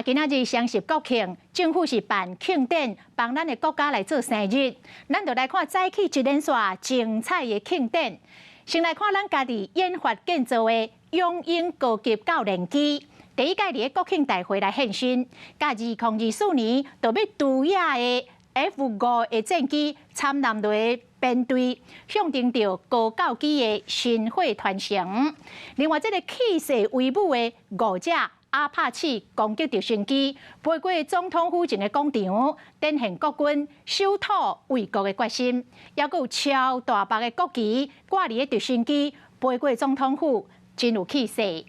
今仔日雙十國慶，政府是辦慶典，幫咱的國家來做生日。咱就來看早起一連串精彩的慶典。先來看咱家己研發建造的雄鷹高級教練機，第一擺佇咧國慶大會來現身，佮2024年就欲除役的 F 5的戰機參南螺編隊，象徵著高教機的薪火傳承。另外，這个氣勢威武的五隻阿帕契攻擊直升機飛過總統府前的廣場，展現國軍守土衛國的決心。猶閣有超大幅的國旗掛佇咧直升機飛過總統府，真有氣勢。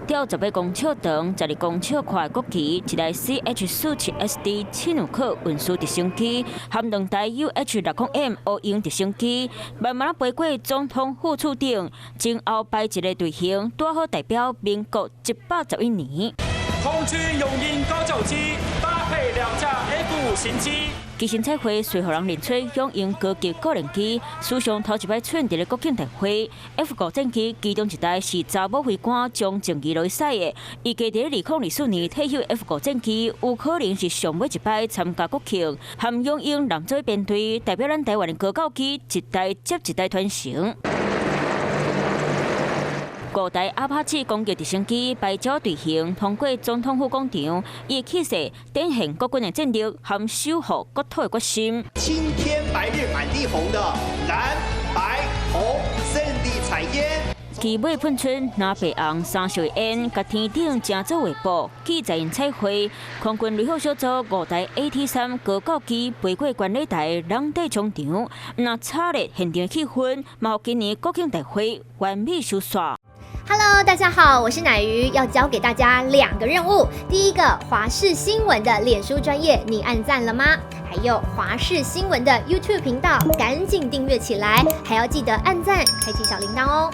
吊18公尺長、12公尺寬的國旗，一台 CH-47SD 契努克運輸直升機，含兩台 UH-60M 烏鷹直升機，慢慢飛過總統府厝頂，前後排一个隊形，拄好代表民國111年。空軍雄鷹高教機搭配兩架 F-5型機。機身彩繪隨予人認出雄鷹高級教練機，史上頭一擺出現佇咧國慶大會。F-5戰機其中一台是查某飛官張靜儀來駛的，預計佇咧2024年退休 F-5戰機有可能是上尾一擺參加國慶，含雄鷹男組編隊，代表咱台灣的高教機一代接一代傳承。五台阿帕契攻擊直升機排整隊形通過總統府廣場，伊的氣勢展現國軍的戰力和守護國土的決心。青天白日滿地紅的藍白紅勝利彩煙。機尾噴出藍白紅三色煙，共天頂成做畫布，記載因彩繪。空軍雷虎小組五台 AT-3高教機飛過觀禮台，人地衝場，若炒熱現場氣氛，嘛予今年國慶大會完美收煞。 Hello，大家好，我是奶魚，要交給大家兩個任務。第一個，華視新聞的臉書專頁，你按讚了嗎？還有華視新聞的 YouTube 頻道，趕緊訂閱起來，還要記得按讚，開啟小鈴鐺哦。